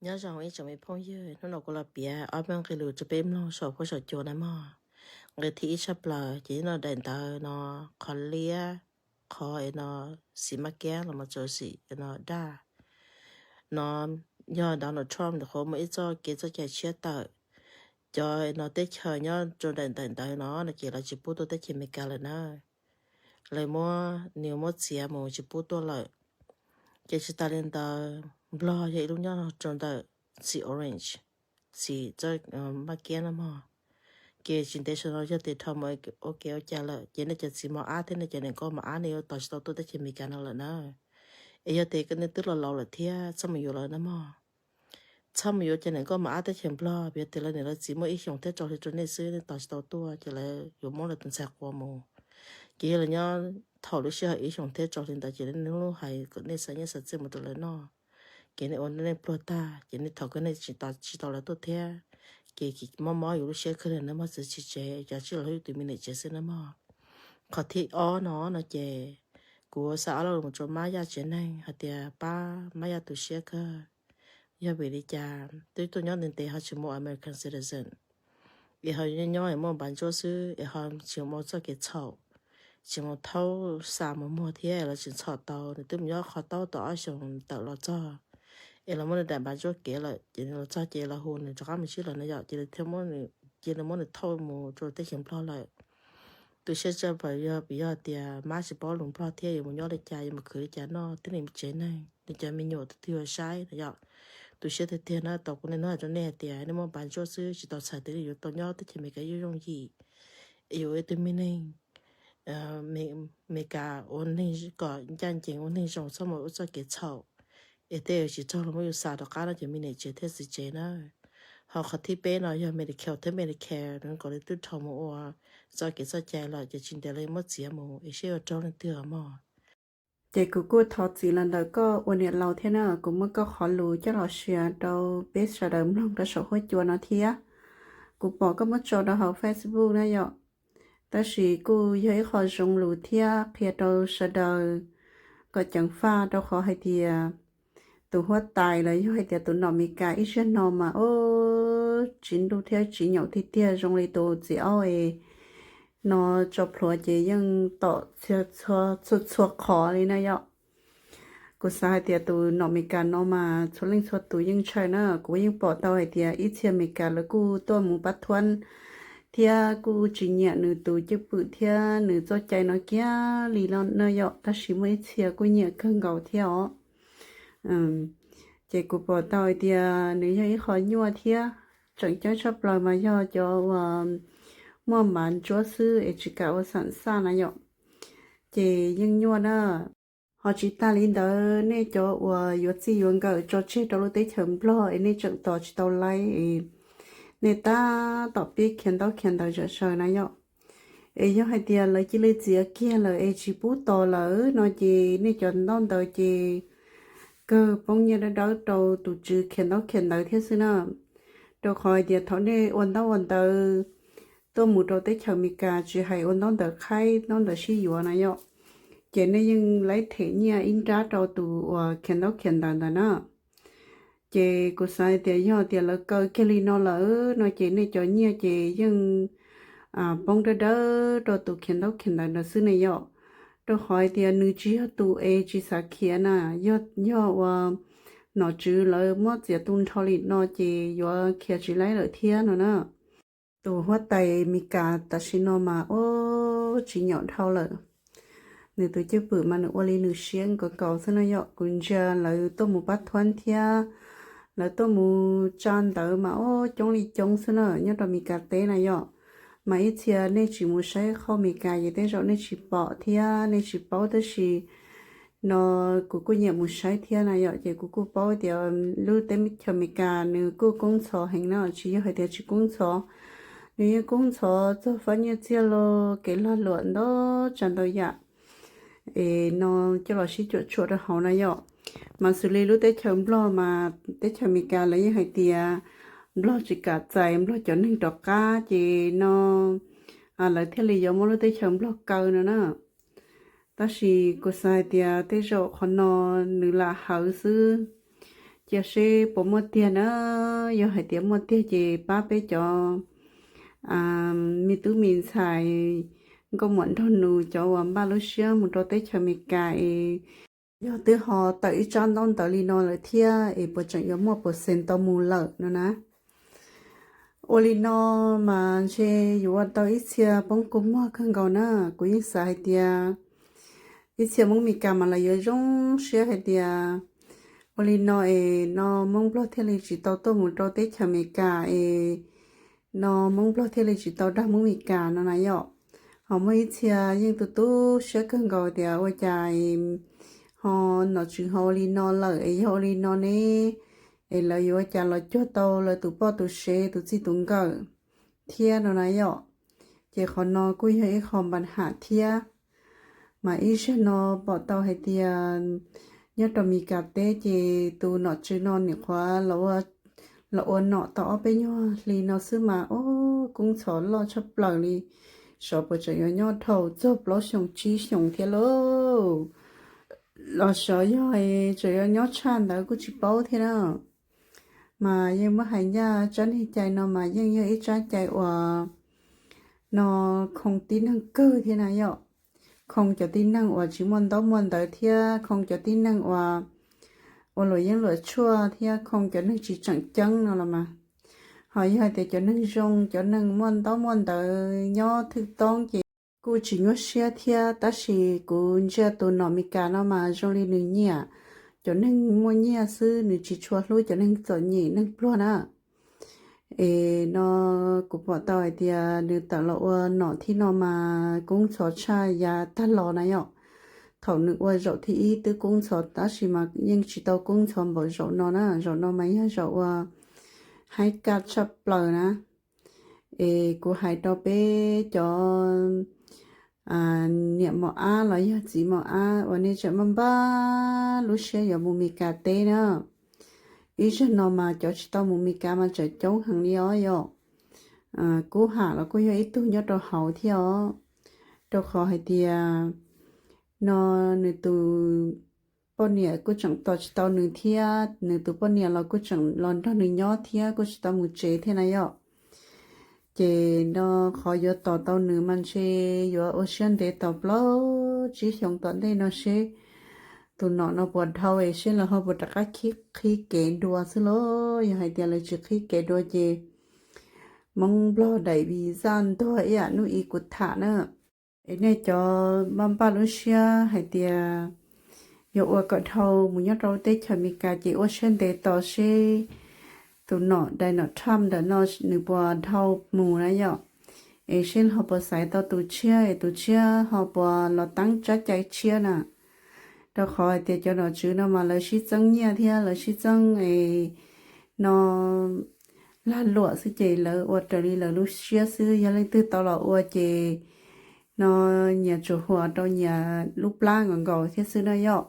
Nyob zoo ib tsoom me phooj ywg, hnub no kuv los piav ob peb nqe lus rau peb mloog saum huab saum cua na mog. Nqe thib ib tshaj plaws ces nyob no daim ntawv no, qhov liab, qhov es no xim mab kiab los mus rau xim no daj no, yog Donald Trump nws qhuav muaj ib txoj kev txoj cai tshiab tawm cov no teb chaws nyob rau daim ntawv no no ces lawv tsis pub tuaj teb chaws Amelikas lawm na. Lawv muab, nws muab txiav mus tsis pub tuaj lawm. Ces tsis tas li ntawd, Nplog yog ib lub nyob rau ntawm xim orange, xim mab kiab no mog. Ces tsis ntev saum no yog tias dhau mus ua kev ua cas lawm ces nej cov txiv mos ab thiab nej cov niam nkauj mos ab nej yuav tos tsis tau tuaj teb chaws Amelikas no lawm na. Es yog tias nej twb los laus lawm thiab txhob mus yuav lawv na mog. Txhob mus yuav cov niam nkauj mos ab teb chaws Nplog, vim yog tias lawv niam lawv txiv muaj ib xyoos thiab rau hli rau nej xwb, nej tos tsis tau tuaj ces lawv yuav muab lawv tus ntxhais quas mus. Ces yog lawv nyob thaum lub sij hawm ib xyoos thiab rau hli ntawd ces nej lub hais kom nej xa nyiaj xa txiaj mus rau lawv noj. Ces nej ua nej pluag tag ces nej thaum kawg nej tsis tos tsis tau lawv tuaj thiab. Ces mob mob yus lub siab kawg li na mog, txawv tsis tsev, cov tsis los ib tug me niam tsev xwb na mog. Qhov thib ob no no ces kuv xav ob lo lus mus rau Mab Yaj tsev neeg hais tias pab Mab Yaj tu siab kawg. Yog vim li cas twb tuaj nyob ntev ntev ho tsis mus American citizen, es ho nyob nyob es muaj npav ntsuab xwb es ho tsis mus ua txoj kev txhaum, tsis mus thaub xa mus muag thiab es lawv tsis txhom tau. Nws twb mus nyob qhov taub tau ob xyoos tawm los txog es lawv muab nws daim npav ntsuab kev lawm ces nws los txog ces lawv hu nws rov qab mus ntsib lawv na yom, ces lawv thiaj, ces lawv muab nws thauj mus rau teb chaws Nplog lawm. Tu siab tshaj plaws yog vim yog tias Mab tsis paub lus Nplog thiab yuav mus nyob li cas yuav mus khwv li cas noj thiab nws tsev neeg nws cov me nyuam twg twg yuav saib na yom. Tu siab tiag tiag na, tau kuv niaj hnub hais rau nej hais tias nej muaj npav ntsuab xwb tsis tau txhais tias nej yuav tau nyob teb chaws Amelikas yooj yooj yim. Es yuav ua ib tug me neeg Amelikas ua neeg kom ncaj ncees ua neeg zoo txhob mus ua txoj kev txhaum. Es tej tsis raug los muab yus xa rov qab no ces me niam tsev thiab txiv tsev na. Ho qhov thib peb no yog Medi-Cal thiab Medicare no kom li twb raug mus ua txoj kev txoj cai lawm ces tsis ntev lawv muab txiav mus es seb yuav raug leej twg mog. Ces kuv kuj thov txim los ntawm koj ua niam laus thiab na, kuv muab koj qhov lus coj los share rau peb sawv daws mloog rau saum huab cua no thiab. Kuv pom koj muab tso rau hauv Facebook na yom, tab sis kuj yog ib qho zoo lus thiab qhia rau sawv daws kom ceev faj rau qhov hais tias tus huab tais los yog hais tias tus nom Meskas ib zaug no mas ub tsis ntuj thiab tsis nyaum tiag tiag zoo li tus txiv aub es no tso plhuav ces yeej tom txhua txhua qhov li na yom. Kuv xav hais tias tus nom Meskas no mas txhua leej txhua tus yeej ntshai na, kuv yeej pom tau hais tias ib txhia Meskas lawv kuj tuaj mus pab thuab thiab kuj tsis nyiam nws tus cwj pwm thiab nws txoj cai no kiag li no na yom, tab sis muaj ib txhia kuj nyiam kawg nkaus thiab os. Ces kuv pom tau hais tias nws yog ib qho nyuaj thiab, tseem ceeb tshaj plaws mas yog cov uas muaj npav ntsuab xwb es tsis kam ua xam xaj na yom, ces yeej nyuaj na. Ho tsis tas li ntawd nej cov uas yuav txij yuav nkawm tso tseg rau lub teb chaws Nplog es nej tseem tos tsis tau laib, nej tab tom pib khiav ntaub khiav ntawv zam zaws na yom. Es yog hais tias lawv cia li txiav kiag lawm es tsis pub tos lawm no ces nej cov ntaub ntawv ces kawg poob nyiaj dawb dawb rau tus tswv khiav ntaub khiav ntawv thiab xwb na. Rau qhov hais tias thaum nej ua ntaub ua ntawv tuaj mus rau teb chaws Amelikas tsis hais ua ntaub ntawv qhaib ntaub ntawv sib yuav na yom, ces nej yeej laib them nyiaj ib nrab rau tus uas khiav ntaub khiav ntawv ntawd na. Ces kuv xav hais tias yog tias lawv kaw kiag li no lawm no ces nej cov nyiaj ces yeej poob dawb dawb rau tus khiav ntaub khiav ntawv ntawd xwb ne yom. Rau qhov hais tias nws tsis yog tus es tsis xav khiav na, yog, yog uas nom tswv lawv muab txiav tu nrho li no ces yuav khiav tsis laib lawm thiab no na. Tus huab tais Meskas tam sim no mas ub tsis nyaum dhau lawm. Nws tus cwj pwm mas nws ua li nws siab nkaus nkaus xwb na yom. Kuv ntsia lawv tuaj mus pab thuab thiab lawv tuaj mus tsa ntawv mas ub coob li coob xwb na nyob rau Meskas teb na yom. Mas ib txhia nej tsis mus saib qhov Meskas ces tej zaum nej tsis pom thiab nej tsis paub tab sis no kuv kuj nyiam mus saib thiab na yom, ces kuv kuj paub tias lub teb chaws Amelikas nws kuj koob ntxhov heev na, tsis yog hais tias tsis koob ntxhov. Nws yeej koob ntxhov txog fab nyiaj txiag los kev lag luam ntau tsav ntau yam es no coj los sib cuam tshuam rau hauv na yom. Mas xws li lub teb chaws Nplog mas teb chaws Amelikas lawv yeej hais tias Nplog tsis kam txais Nplog cov neeg rov qab ces no lawv thiaj li yuav muab lub teb chaws Nplog kaw no na. Tab sis kuv xav hais tias tej zaum qhov no nws lam hawv xwb, cia seb puas muaj tiag na. Yog hais tias muaj tiag ces pab peb cov me tub me ntxhais, nkauj muam nraug nus, cov uas npaj lub siab mus rau teb chaws Amelikas es yog twb ho tawm ib tsab ntaub ntawv li no lawm thiab es puas tseem yuav muaj percent tau mus lawm no na. Ua li no mas ntshe yuav ua tau ib txhia poob kua muag kawg nkaus na. Kuv yeej xav hais tias ib txhia Hmoob Meskas mas lawv yuav zoo siab hais tias ua li no es no Hmoob Nplog thiaj li tsis tau tuaj mus rau teb chaws Amelikas es no Hmoob Nplog thiaj li tsis tau dag Hmoob Meskas no na yom. Ho muaj ib txhia yeej tu tu siab kawg nkaus tias ua cas ho nom tswv ho ua li no lawm es yog ua li no ne, es lawv yuav ua cas los cuag tau lawv tus poj tus sev tus txij tus nkawm thiab no na yom. Ces qhov no kuj yog ib qho npa ham thiab. Mas ib zaug no pom tau hais tias nyob rau Meskas teb ces tus nom tswv no nim qhuav los ua nom tau ob peb nyuag hli no xwb mas ub koob ntxhov loj tshaj plaws li. Xyov puas tseem yuav nyob dhau txog plaub xyoos tsib xyoos thiab lauj. Los xyov yog tseem yuav nyob tshaj ntawd kuj tsis paub thiab na. Mas yeej muab hais ncaj tsab niag cai no mas yeej yog ib tsab cai uas no khoo tib neeg kawg thiab na yom. Khoo cov tib neeg uas tsis muaj ntaub muaj ntawv thiab khoo cov tib neeg uas ua luam yeeb luam tshuaj thiab khoo cov neeg tsis tseem ceeb no los mas. Ho yog hais tias cov neeg zoo cov neeg muaj ntaub muaj ntawv nyob thwj toob ces kuj tsis nyuaj siab thiab, tab sis kuv ntsia tus nom Meskas no mas zoo li nws nyiam cov neeg muaj nyiaj xwb, nws tsis tshua hlub cov neeg txom nyem neeg pluag na. Es no kuv pom tau hais tias nws tawm los ua nom thib no mas koob ntxhov tshaj yav tag los na yom. Thaum nws ua zaum thib ib twb koob ntxhov tab sis mas yeej tsis tau koob ntxhov npaum zaum no na, zaum no mas yog zaum uas haib kaj tshaj plaws na. Es kuv hais rau peb cov niam mos ab los yog txiv mos ab uas nej tseem npaj npaj lub siab yuav mus Meskas teb na, ib zaug no mas cov tsis tau mus Meskas mas tseem coob heev li os yom. Kub Ham los kuj yog ib tug nyob rau hauv thiab os, rau qhov hais tias no nws tus poj niam kuj tseem tos tsis tau nws thiab, nws tus poj niam los kuj tseem los nrog nws nyob thiab kuj tsis tau mus tsev thiab na yom. Ces no qhov yuav tos tau nws mas ntshe yuav ua siab ntev tos plaub tsib xyoos tom ntej no seb tus nom no puas dhau es seb lawv ho puas rov qab qhib kev dua xwb lauj. Yog hais tias lawv tsis qhib kev dua ces Hmoob Nplog daim visa ntuag ib yam hnub ib kuv tham na. Es nej cov npaj npaj lub siab hais tias yuav ua kom dhau mus nyob rau teb chaws Amelikas ces ua siab ntev tos seb tus nom Donald Trump ntawm no nws puas dhau mus na yom. Es seb ho puas xaiv tau tus tshiab es tus tshiab ho puas los teeb tsab cai tshiab na. Rau qhov hais tias cov nom tswv no mas lawv sib txeeb nyiaj thiab lawv sib txeeb es no lag luam xwb ces lawv ua raws li lawv lub siab xwb, yog leej twg tau los ua ces no nyias tsuas huam rau nyias lub plab nkaus nkaus thiab xwb na yom.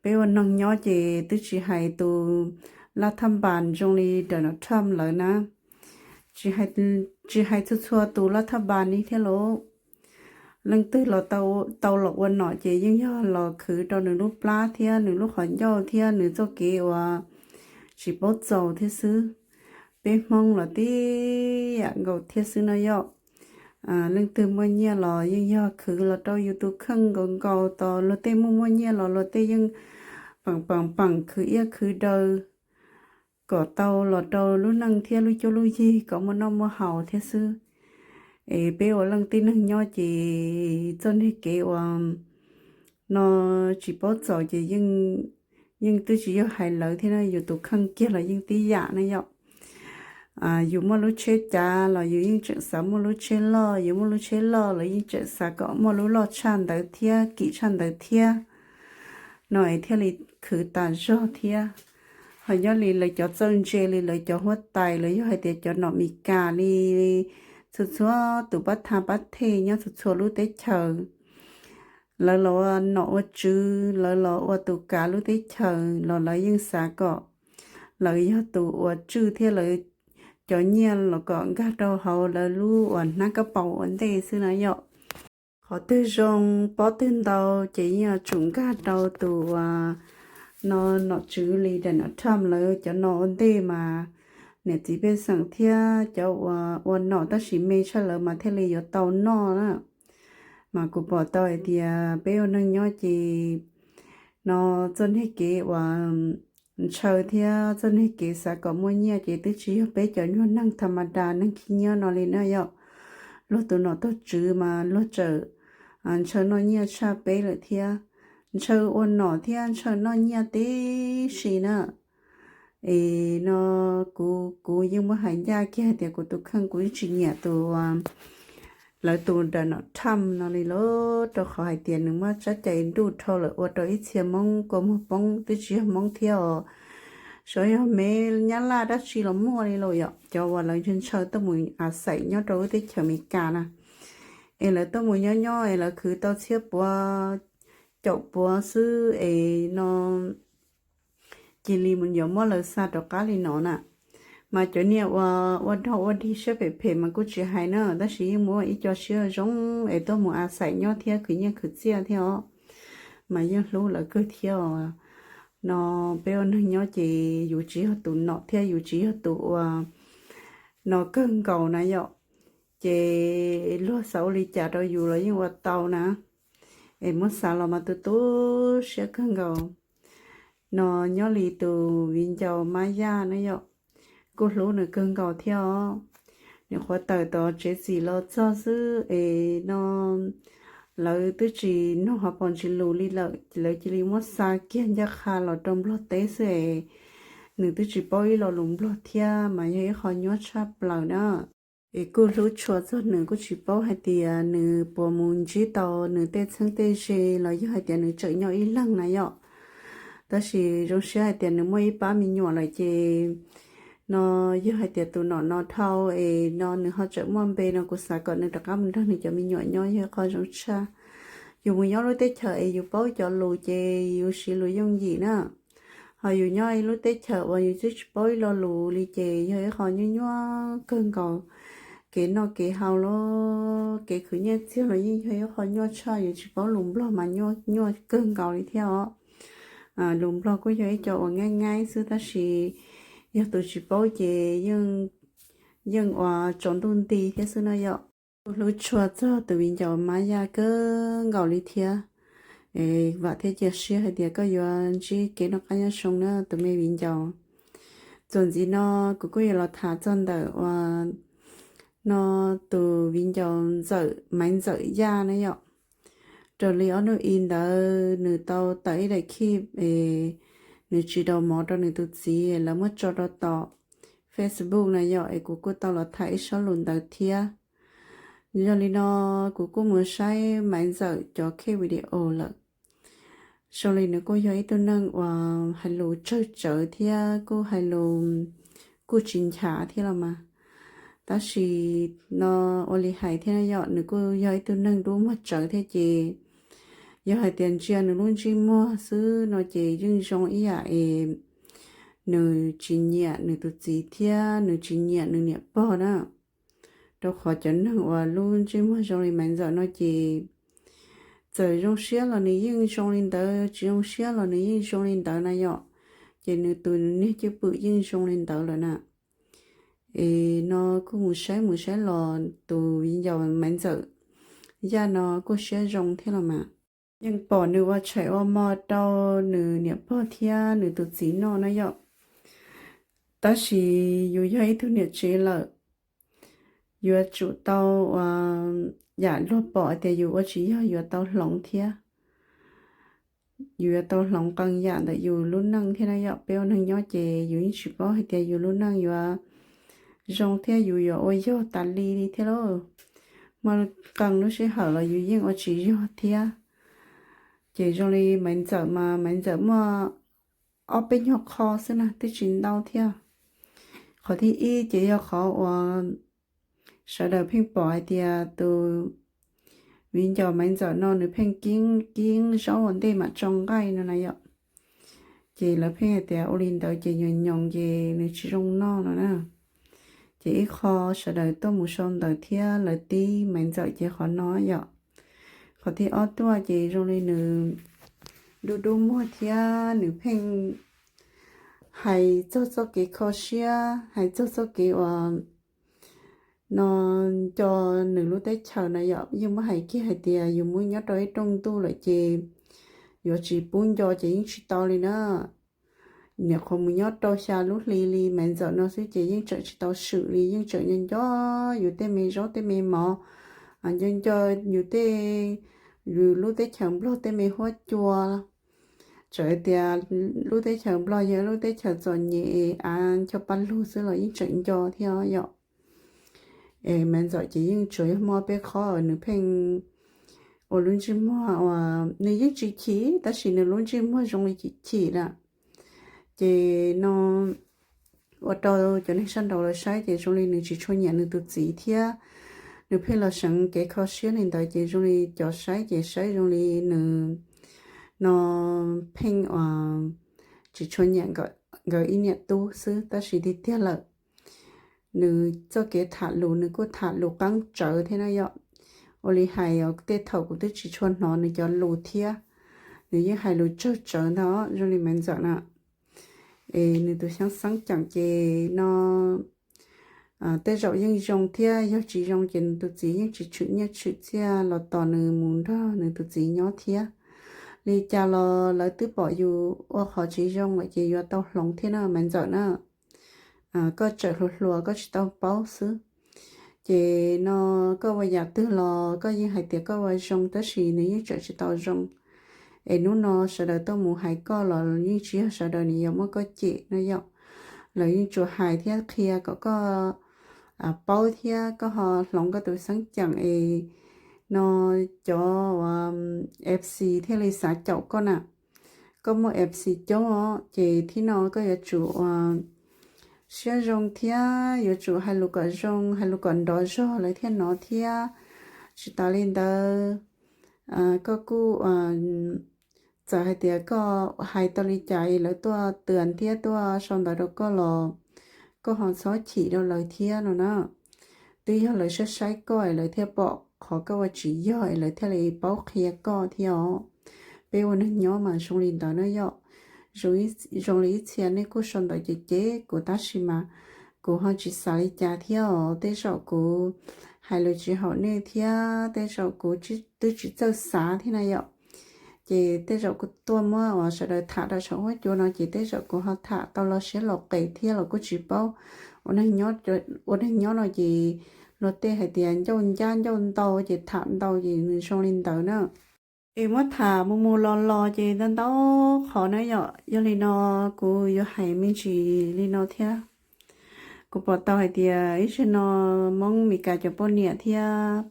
Peb ua neeg nyob ces twb tsis hais tus laj thaj npas zoo li Donald Trump lawv na, tsis hais txhua txhua tus laj thaj npas li thiab lauj. Leej twg los tau los ua nom ces yeej yog los khwv rau nws lub plab thiab nws lub qhov ncauj thiab nws txoj kev uas tsis paub txaus thiab xwb. Peb Hmoob los tib yam nkaus thiab xwb no yom. Leej twg muaj nyiaj los yeej yog khwv los rau yus tus kheej nkaus nkaus, tos luag tej muaj muaj nyiaj los luag tej yeej peem peem peem khwv iab khwv daw kom tau los rau lub neej thiab lub cuab lub yig kom muaj noj muaj haus thiab xwb. Es peb ua leej tib neeg nyob ces txoj niag kev uas no tsis paub txaus ces yeej twb tsis yog hais lawv thiab na, yus tus kheej kiag los yeej tib yam na yom. Yus muaj lub tsheb cav los yus yeej tseem xav muaj lub tsheb loj, yus muaj lub tsheb loj los yeej tseem xav kom muaj lub loj tshaj ntawd thiab kim tshaj ntawd thiab no es thiaj li khwv tas zog thiab. Ho nyob li lawv cov txawj ntse li lawv cov huab tais los yog hais tias cov nom Meskas li txhua txhua tus pab tha pab thej nyob txhua txhua lub teb chaws, lawv los ua nom ua tswv, lawv los ua tus kav lub teb chaws los lawv yeej xav kom lawv yog tus uas tswj thiab lawv cov nyiaj los kom nkag rau hauv lawv lub uas hnab kab paus ua ntej xwb na yom. Qhov twg zoo pob twg ntau ces yeej yuav tsum nkag rau tus uas No nom tswv li Donald Trump lawv cov no ua ntej mas niam txiv pej xeem thiab cov uas ua nom tab sis me tshaj lawv mas thiaj li yuav tau noj na. Mas kuv pom tau hais tias peb ua neeg nyob ces no txoj niag kev uas ntshaw thiab txoj niag kev xav kom muaj nyiaj ces twb tsis yog peb cov nyuag neeg tha ma da neeg khib nyiab no li na yom. Luag tus nom tug tswv mas luag txawm ntshaw noj nyiaj tshaj peb lawm thiab, ntshaw ua nom thiab ntshaw noj nyiaj tib si na. Es no kuv, kuv yeej muab hais ncaj kiag tias kuv tus kheej kuv yeej tsis nyiam tus, lawv tus Donald Trump no li lauj, rau qhov hais tias nws muab tsab cai nruj dhau lawm ua rau ib txhia Hmoob kua muag poob twb tsis yog Hmoob thiab os. Xyov yog me Nyab Laj dab tsi los muaj li lauj yom, cov uas lawv ntshaw tuaj mus a xaim nyob rau lub teb chaws Amelikas na. Es lawv tuaj mus nyob nyob es lawv khwv tau txhiab puav caum puav xwb es no cia li yuav muab lawv xa rov qab li no na. Mas cov niag uas ua dog ua dig siab phem phem mas kuj tsis hais na, tab sis yeej muaj ib co siab zoo es tuaj mus a xaim nyob thiab khwv nyiaj khwv txiaj thiab os, mas yeej hlub lawv kawg thiab os. No peb ua neeg nyob ces yus tsis yog tus nom thiab yus tsis yog tus uas no kawg nkaus na yom. Ces luag xav ua li cas rau yus los yeej ua tau na. Es muab xav los mas tu tu siab kawg nkaus. No nyob li tus viv ncaus Mab Yaj na yom, kuj hlub nws kawg nkaus thiab os. Nws qhuav tawm tom tsev txim los txog xwb es no lawv twb tsis nug hauv paus ntsis lus li lawm, lawv cia li muab xa kiag ncaj qha los rau Nplog teb xwb es nws twb tsis paub ib lo lus Nplog thiab mas yog ib qho nyuaj tshaj plaws na. Es kuj hlub tshua txog nws, kuj tsis paub hais tias nws puas mus ntsib tau nws tej txheeb tej ze los yog hais tias nws tseem nyob ib leeg na yom. Tab sis zoo siab hais tias nws muaj ib pab me nyuam lawm ces no yog hais tias tus nom no dhau es no nws ho tseem muaj npe no kuv xav kom nws rov qab mus nrog nws cov me nyuam nyob yog qhov zoo tshaj. Yus mus nyob lub teb chaws es yus paub cov lus ces yus siv lus yooj yim na. Ho yus nyob ib lub teb chaws uas yus twb tsis paub ib lo lus li ces yog ib qho nyuaj nyuaj kawg nkaus. Kev noj kev haus los kev khwv nyiaj txiag los yeej yog ib qho nyuaj tshaj, yus tsis paub lus Nplog mas nyuaj kawg nkaus li thiab os. Lus Nplog kuj yog ib co uas nyaib nyaib xwb tab sis yog tus tsis paub ces yeej ua tsaus ntuj nti thiab xwb no yom. Kuj hlub tshua txog tus viv ncaus Mab Yaj kawg nkaus li thiab. Vam thiab cia siab hais tias koj yuav ntsib kev noj qab nyob zoo na tus me viv ncaus. Txuas ntxiv no kuv kuj yuav los tham txog ntawm uas no tus viv ncaus Ntxawm, Maiv Ntxawm Yaj na yom. Raws li ob hnub i ntawd nws tau tawm ib daim khib es nws tsis daus mov rau nws tus txiv, lawv muab tso rau tom Facebook na yom, es kuv kuj tau los tham ib sob lus ntawd thiab. Yog li no kuv kuj mus saib Maiv Ntxawm cov khej video lawm. Zoo li nws kuj yog ib tug neeg uas hais lus tsawg tsawv thiab kuj hais lus kuj tsis nchav thiab los mas. Tab sis no ua li hais thiab yom, nws kuj yog ib tug neeg dub muag tsawv thiab ces yog hais tias ntsia nws lub ntsej muag xwb no ces yeej zoo ib yam es nws tsis nyiam nws tus txiv thiab nws tsis nyiam nws niam pog na. Rau qhov cov neeg uas lub ntsej muag zoo li Maiv Ntxawm no ces txawm zoo siab los nws yeej zoo li ntawd, tsis zoo siab los nws yeej zoo li ntawd na yom. Ces nws tus niag cwj pwm yeej zoo li ntawd lawm na. Es no kuj mus saib mus saib los tus viv ncaus Maiv Ntxawm Yaj no kuj siab zoo thiab los mas. Yeej pom nws ua tshais ua hmo rau nws niam pog thiab nws tus txiv noj na yom. Tab sis yus yog ib tug niam tsev lawm, yuav tsum tau ua yam luag pom hais tias yus ua tsis yog yuav tau hloov thiab. Yus yuav tau hloov qee yam ntawm yus lub neej thiab na yom. Peb ua neeg nyob ces yus yeej tsis paub hais tias yus lub neej yuav zoo thiab yus yuav ua yog tas li li thiab lauj. Muaj qee lub sij hawm los yus yeej ua tsis yog thiab. Ces zoo li Maiv Ntxawm mas Maiv Ntxawm muaj ob peb nyuag qho xwb na, twb tsis ntau thiab. Qhov thib ib ces yog qhov uas sawv daws pheej pom hais tias tus viv ncaus Maiv Ntxawm no nws pheej kib zaub ua ntej mam tso nqaij no na yom. Ces lawv pheej hais tias ua li ntawd ces nyoos nyoos ces nws tsis zoo noj no na. Ces ib qho sawv daws tuaj mus sau ntawv thiab lawv tib Maiv Ntxawm ces qhov no yom. Qhov thib ob tuaj ces zoo li nws dub dub muag thiab nws pheej hais txog txoj kev kho siab, hais txog txoj kev uas no nco nws lub teb chaws na yom. Yeej muab hais kiag hais tias yus mus nyob rau ib rooj ntuj lawm ces yuav tsis pub nco ces yeej tsis tau li na. Nyuam qhuav mus nyob rau xya lub hli li Maiv Ntxawm no xwb ces yeej tseem tsis tau swm li, yeej tseem nco nco yus tej me zaub tej me mov, nco nco yus tej, yus lub teb chaws Nplog tej me huab cua. Txawm tias lub teb chaws Nplog yog lub teb chaws txom nyem av ncho pa lug xwb los yeej tseem nco thiab yom. Es Maiv Ntxawm ces yeej tsuas yog muaj peb qhov nws pheej ua lub ntsej muag uas nws yeej tsis chim tab sis nws lub ntsej muag zoo li chim chim lawm. Ces no ua rau cov neeg sab nraud lawv saib ces zoo li nws tsis tshua nyiam nws tus txiv thiab nws pheej los seev kev kho siab li ntawd ces zoo li cov saib ces saib zoo li nws no pheej tsis tshua nyiam nkawd ib niam tub xwb tab sis tiag tiag lawm nws txoj kev tham lus nws kuj tham lus qeeb tsawv thiab na yom. Ua li hais tej thaum kuv twb tsis tshua hnov nws cov lus thiab, nws yeej hais lus tsawg tsawv ntag zoo li Maiv Ntxawm na. Es nws tus xyoob xeeb ceem ces no tej zaum yeej zoo thiab yog tsis zoo ces nws tus txiv yeej tsis tshwm nyiaj tshwm txiaj los tos nws mus nrog nws tus txiv nyob thiab. Li cas los lawv twb pom yus ua qhov tsis zoo lawm ces yuav tau hloov thiab na Maiv Ntxawm na. Koj tseem hluas hluas koj tsis tau paub xwb. Ces no koj ua yam twg los koj yeej hais tias koj ua zoo tab sis nws yeej tseem tsis tau zoo. Es hnub no sawv daws tuaj mus hais koj los yeej tsis yog sawv daws nws yuav muab koj cem no yom. Lawv yeej tsuas hais thiab qhia kom koj paub thiab koj ho hloov koj tus xeeb ceem es no cov FC thiaj li xav caum koj na. Koj muaj FC coob os ces thib no koj yuav tsum ua siab zoo thiab yuav tsum hais lus kom zoo, hais lus kom nrov zog lawv thiaj hnov thiab. Tsis tas li ntawd, koj kuj txawm hais tias koj hais tau li cas es lawv tuaj tuas thiab tuaj sau ntawv rau koj los koj ho txhob chim rau lawv thiab no na. Twb yog lawv saib saib koj es lawv thiaj pom qhov koj ua tsis yog es lawv thiaj li paub qhia koj thiab os. Peb ua neeg nyob mas zoo li ntawd na yom. Zoo li ib txhia nej kuj sau ntawv ces cem kuv tab sis mas kuv ho tsis xav li cas thiab os. Tej zaum kuv hais lus tsis haum nej thiab tej zaum kuv twb tsis txawj xav thiab na yom. Ces tej zaum kuv tuaj muab uas sawv daws tham rau saum huab cua no ces tej zaum kuv ho tham tau los siab los qes thiab los kuj tsis paub. Ua neeg nyob no ces luag tej hais tias ncauj ncab ncauj ntau ces tham ntau ces nws zoo li ntawd na. Es muab tham mus mus los los ces ntau ntau qhov na yom. Yog li no kuv yuav hais me ntsis li no thiab. Kuv pom tau hais tias ib zaug no Hmoob Meskas cov poj niam thiab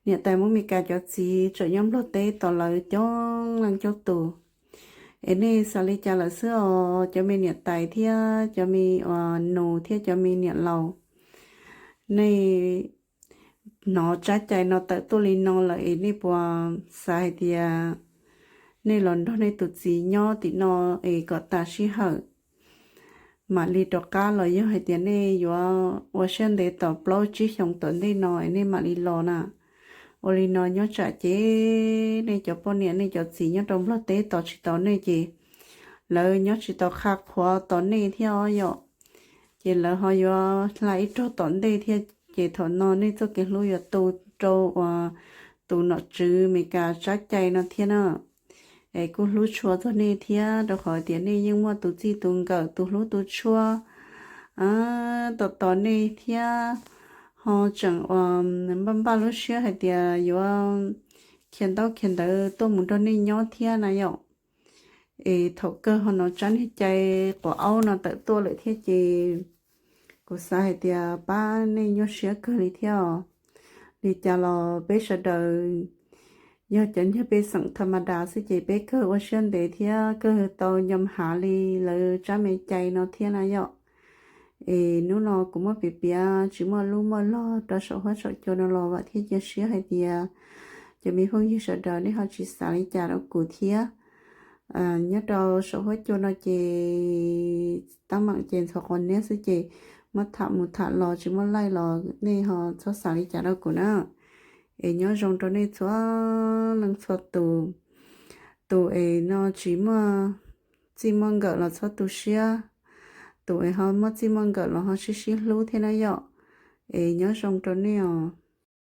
niam tais Hmoob Meskas cov txiv tseem nyob Nplog teb tos lawv coob leej coob tus. Es nej xav li cas lawm xwb os cov me niam tais thiab cov me nus thiab cov me niam laus. Nej hnov tsab cai no tawm tuaj li no lawm es nej puas xav hais tias nej los nrog nej tus txiv nyob tim no es kom tas sij hawm mam li rov qab los yog hais tias nej yuav ua siab ntev tos plaub tsib xyoos tom ntej no es nej mam li los na? Ua li no nyob tsam ces nej cov poj niam nej cov txiv nyob rau Nplog teb tos tsis tau nej ces lawv nyob tsis tau qha qhuav tos nej thiab os yom. Ces lawv ho yuav hla ib rog tom ntej thiab ces thaum no nej txoj kev hlub yuav tu rau uas tus nom tswv Meskas tsab cai no thiab na. Es kuj hlub tshua txog nej thiab rau qhov tias nej yeej muaj tus txij tus nkawm tus hlub tus tshua tos tos nej thiab ho tseem uas npaj npaj lub siab hais tias yuav khiav ntaub khiav ntawv tuaj mus nrog nej nyob thiab na yom. Es thaum kawg ho hnov tsab niag cai quav aub no tawm tuaj lawm thiab ces kuv xav hais tias pab nej nyuaj siab kawg li thiab os. Li cas los peb sawv daws yog cov niag pej xeem tha ma das xwb ces peb kawg ua siab ntev thiab kawg tau nco hav li lawv tsab me cai no thiab na yom. Es hnub no kuv muab piav piav tsis muaj lub muaj log rau saum huab saum cua no los vam thiab cia siab hais tias cov me phooj ywg sawv daws nej ho tsis xav li cas rau kuv thiab. Nyob rau saum huab cua no ces tab meem ces ntxhov qos niab xwb ces muab tham mus tham los tsis muaj laij los nej ho txhob xav li cas rau kuv na. Es nyob zoo rau nej txhua leej txhua tus. Tus es no tsis muaj txij muaj nkawm los txhob tu siab, tus es ho muaj txij muaj nkawm los ho sib sib hlub thiab na yom. Es nyob zoo rau nej os.